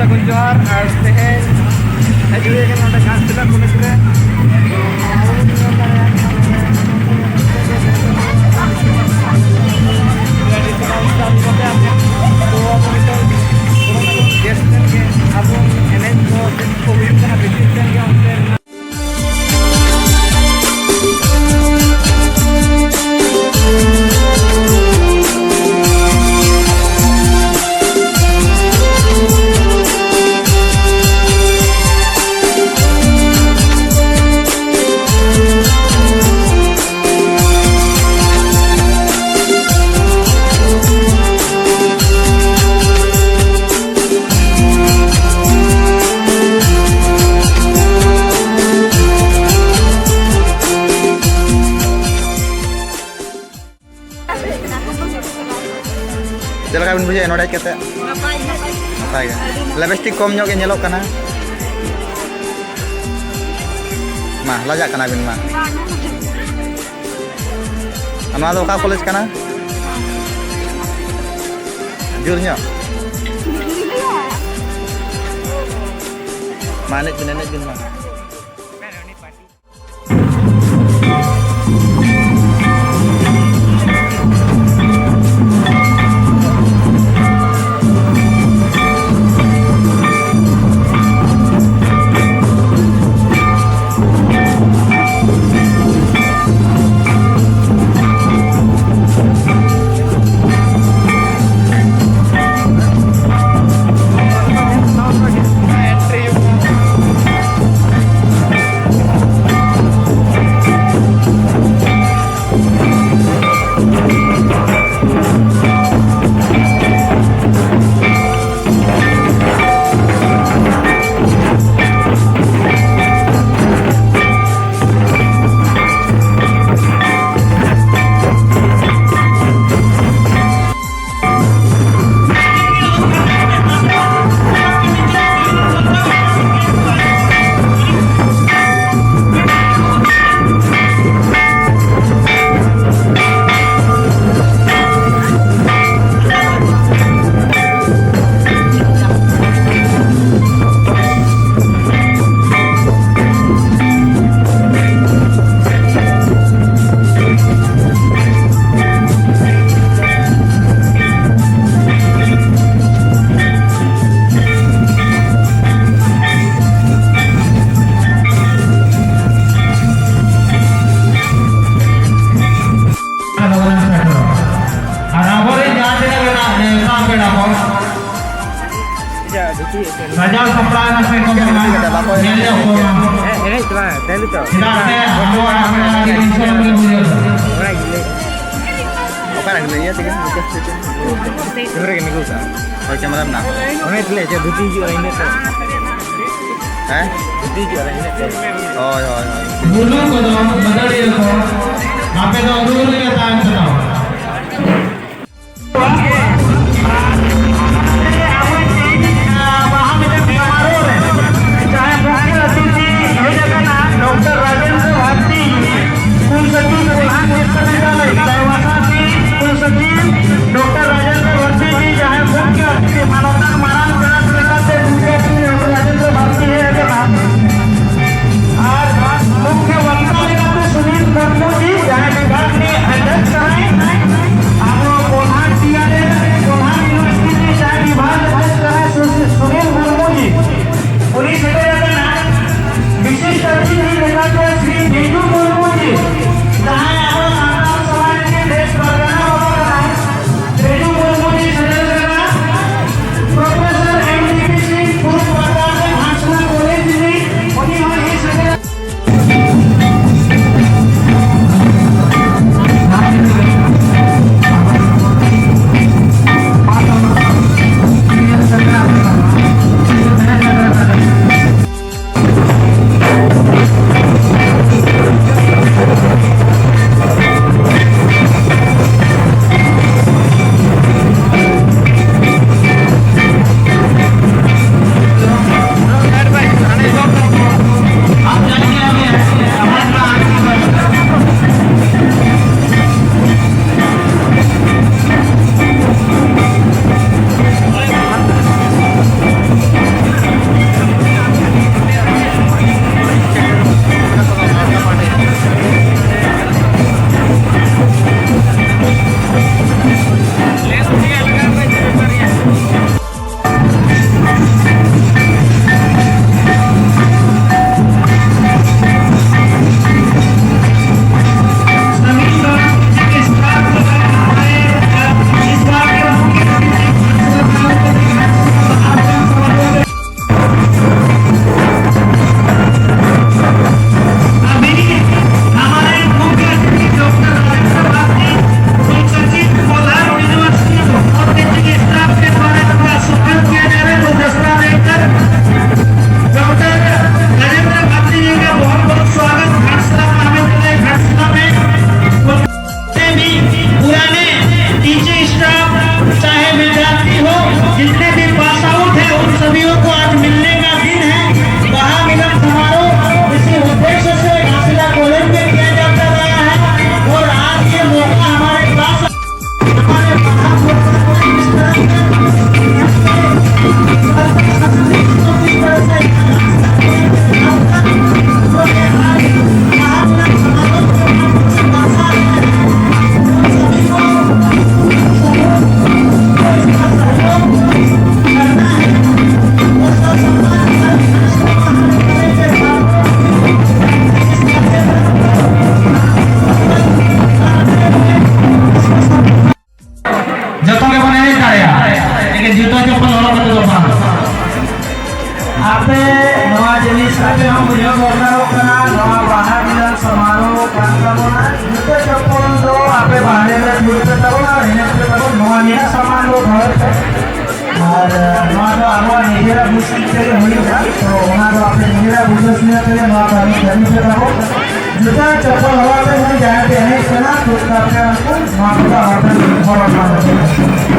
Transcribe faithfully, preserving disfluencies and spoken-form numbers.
ᱥᱟᱹᱜᱩᱱ ᱡᱚᱦᱟᱨ᱾ ᱟᱨ ᱛᱮᱦᱮᱧ ᱦᱮᱡ ᱦᱩᱭ ᱟᱠᱟᱱᱟ ᱱᱚᱰᱮ ᱜᱷᱟᱴᱥᱤᱞᱟ ᱠᱚᱞᱮᱡᱽ ᱨᱮ᱾ ᱜᱮᱥᱴ ᱴᱷᱮᱱ ᱜᱮ ᱟᱵᱚ ᱮᱱᱮᱡ ᱠᱚ ᱪᱮᱫ ᱠᱚ ᱦᱩᱭᱩᱜ ᱠᱟᱱᱟ, ᱵᱷᱤᱛᱤᱨ ᱥᱮᱱ ᱜᱮ ᱚᱱᱛᱮ ᱪᱮᱫ ᱞᱮᱠᱟ ᱵᱤᱱ ᱵᱩᱡᱷᱟᱹᱣᱮᱫᱼᱟ ᱱᱚᱰᱮ ᱦᱮᱡ ᱠᱟᱛᱮ? ᱱᱟᱯᱟᱭ ᱜᱮ᱾ ᱱᱟᱯᱟᱭ ᱜᱮ᱾ ᱞᱤᱯᱤᱥᱴᱤᱠ ᱠᱚᱢ ᱧᱚᱜ ᱜᱮ ᱧᱮᱞᱚᱜ ᱠᱟᱱᱟ᱾ ᱢᱟ, ᱞᱟᱡᱟᱜ ᱠᱟᱱᱟ ᱵᱤᱱ, ᱢᱟ᱾ ᱟᱨ ᱱᱚᱣᱟ ᱫᱚ ᱚᱠᱟ ᱠᱚᱞᱮᱡᱽ ᱠᱟᱱᱟ? ᱡᱳᱨ ᱧᱚᱜ᱾ ᱢᱟ, ᱮᱱᱮᱡ ᱵᱤᱱ, ᱮᱱᱮᱡ ᱵᱤᱱ, ᱢᱟ᱾ ᱥᱟᱡᱟᱣ ᱥᱟᱯᱲᱟᱣ ᱮᱱᱟ ᱥᱮ ᱠᱚᱢ ᱥᱮ ᱠᱚᱢ ᱧᱮᱞ ᱧᱚᱜ ᱠᱚ ᱢᱟ᱾ ᱦᱮᱸ, ᱮᱱᱮᱡ ᱫᱚ ᱵᱟᱝ, ᱪᱟᱹᱞᱩ ᱛᱚ᱾ ᱪᱮᱫᱟᱜ ᱥᱮ ᱟᱵᱚ ᱚᱲᱟᱜ ᱨᱮ ᱟᱹᱰᱤ ᱫᱤᱥᱚᱢ ᱨᱮ ᱵᱩᱡᱷᱟᱹᱣ ᱫᱟ᱾ ᱚᱱᱟ ᱜᱮ ᱞᱟᱹᱭ᱾ ᱚᱠᱟᱨᱮ ᱢᱮᱱᱟᱜ ᱤᱭᱟᱹ ᱛᱮᱜᱮ? ᱠᱮᱢᱮᱨᱟ ᱜᱮ ᱱᱤᱜᱩ ᱠᱟᱜᱼᱟ᱾ ᱦᱳᱭ, ᱠᱮᱢᱮᱨᱟ ᱢᱮᱱᱟᱜᱼᱟ᱾ ᱚᱱᱮ ᱛᱤᱱᱟᱹᱜ ᱪᱮ ᱫᱷᱩᱛᱤ ᱦᱤᱡᱩᱜᱼᱟ ᱤᱱᱟᱹ ᱛᱮ᱾ ᱦᱮᱸ? ᱫᱷᱩᱛᱤ ᱦᱤᱡᱩᱜᱼᱟ ᱤᱱᱟᱹ ᱛᱮ᱾ ᱦᱳᱭ, ᱦᱳᱭ, ᱦᱳᱭ᱾ ᱵᱩᱞᱩ ᱠᱚᱫᱚ ᱢᱟᱹᱫᱟᱹᱲᱤᱭᱟᱹ ᱠᱚ, ᱟᱯᱮ ᱫᱚ ᱨᱩ ᱨᱮᱜᱮ ᱛᱟᱦᱮᱱ ᱯᱮ ᱛᱟᱵᱚᱱ᱾ ᱡᱟᱦᱟᱸᱭ ᱢᱩᱠᱷᱭᱟᱹ ᱚᱛᱤᱛᱷᱤ ᱦᱮᱡ ᱟᱠᱟᱱᱟ ᱰᱚᱠᱴᱚᱨ ᱨᱟᱡᱮᱱᱫᱨᱚ ᱵᱷᱟᱨᱛᱤ, ᱠᱩᱞᱥᱚᱪᱤᱵᱽ ᱯᱨᱚᱫᱷᱟᱱ ᱵᱤᱥᱥᱚᱵᱤᱫᱽᱫᱟᱞᱚᱭ, ᱥᱟᱶᱛᱮ ᱠᱩᱞᱥᱚᱪᱤᱵᱽ ᱰᱚᱠᱴᱚᱨ ᱨᱟᱡᱮᱱᱫᱨᱚ ᱵᱷᱟᱨᱛᱤ ᱡᱤ ᱡᱟᱦᱟᱸᱭ ᱢᱩᱠᱷᱭᱟᱹ ᱚᱛᱤᱛᱷᱤ ᱢᱟᱱᱚᱛᱟᱱ ᱢᱟᱨᱟᱝ ᱯᱮᱲᱟ ᱞᱮᱠᱟᱛᱮ ᱢᱩᱠᱷᱭᱟᱹ ᱚᱛᱤᱛᱷᱤ ᱰᱚᱠᱴᱚᱨ ᱨᱟᱡᱮᱱᱫᱨᱚ ᱵᱷᱟᱨᱛᱤ ᱦᱮᱡ ᱟᱠᱟᱱᱟ᱾ ᱟᱨ ᱢᱩᱠᱷᱭᱟᱹ ᱵᱚᱠᱛᱟ ᱞᱮᱠᱟᱛᱮ ᱥᱩᱱᱤᱞ ᱢᱩᱨᱢᱩ ᱡᱤ ᱡᱟᱦᱟᱸᱭ ᱵᱤᱵᱷᱟᱜᱽ ᱨᱤᱱᱤᱡ ᱚᱫᱷᱭᱚᱠᱥᱚ ᱠᱟᱱᱟᱭ, ᱡᱩᱛᱟᱹ ᱪᱚᱯᱯᱚᱞ ᱦᱚᱨᱚᱜ ᱠᱟᱛᱮ ᱫᱚ ᱵᱟᱝ᱾ ᱟᱯᱮ ᱱᱚᱣᱟ ᱡᱤᱱᱤᱥ ᱟᱯᱮ ᱦᱚᱸ ᱵᱩᱡᱷᱟᱹᱣ ᱫᱚᱨᱠᱟᱨᱚᱜ ᱠᱟᱱᱟ, ᱱᱚᱣᱟ ᱵᱟᱦᱟ ᱢᱤᱞᱚᱱ ᱥᱚᱢᱟᱨᱳᱦ ᱠᱟᱱ ᱛᱟᱵᱚᱱᱟ᱾ ᱡᱩᱛᱟᱹ ᱪᱚᱯᱯᱚᱞ ᱫᱚ ᱟᱯᱮ ᱵᱟᱦᱨᱮ ᱨᱮ ᱫᱩᱲᱩᱵ ᱯᱮ ᱛᱟᱵᱚᱱᱟ ᱟᱨ ᱮᱱᱮᱡ ᱯᱮ ᱛᱟᱵᱚᱱ, ᱱᱚᱣᱟ ᱢᱮᱱᱟᱜ ᱥᱟᱢᱟᱱ ᱫᱚ ᱫᱚᱦᱚᱭ ᱯᱮ᱾ ᱟᱨ ᱱᱚᱣᱟ ᱫᱚ ᱟᱵᱚᱣᱟᱜ ᱱᱤᱡᱮᱨᱟᱜ ᱵᱩᱡᱽ ᱛᱮᱜᱮ ᱦᱩᱭᱩᱜᱼᱟ, ᱛᱚ ᱚᱱᱟ ᱫᱚ ᱟᱯᱮ ᱱᱤᱡᱮᱨᱟᱜ ᱵᱩᱡᱷᱟᱹᱣ ᱥᱩᱡᱷᱟᱹᱣ ᱛᱮᱜᱮ ᱱᱚᱣᱟ ᱠᱟᱹᱢᱤ ᱠᱟᱹᱢᱤ ᱯᱮ ᱛᱟᱵᱚᱱ᱾ ᱡᱩᱛᱟᱹ ᱪᱚᱯᱯᱚᱞ ᱦᱚᱨᱚᱜ ᱟᱛᱮ ᱡᱩᱫᱤ ᱡᱟᱦᱟᱸᱭ ᱯᱮ ᱮᱱᱮᱡ ᱠᱟᱱᱟ, ᱛᱚ ᱟᱯᱮ ᱩᱱᱠᱩ ᱱᱚᱣᱟ ᱠᱚᱫᱚ ᱟᱞᱚᱯᱮ ᱦᱚᱨᱚᱜ ᱵᱟᱸᱫᱮ᱾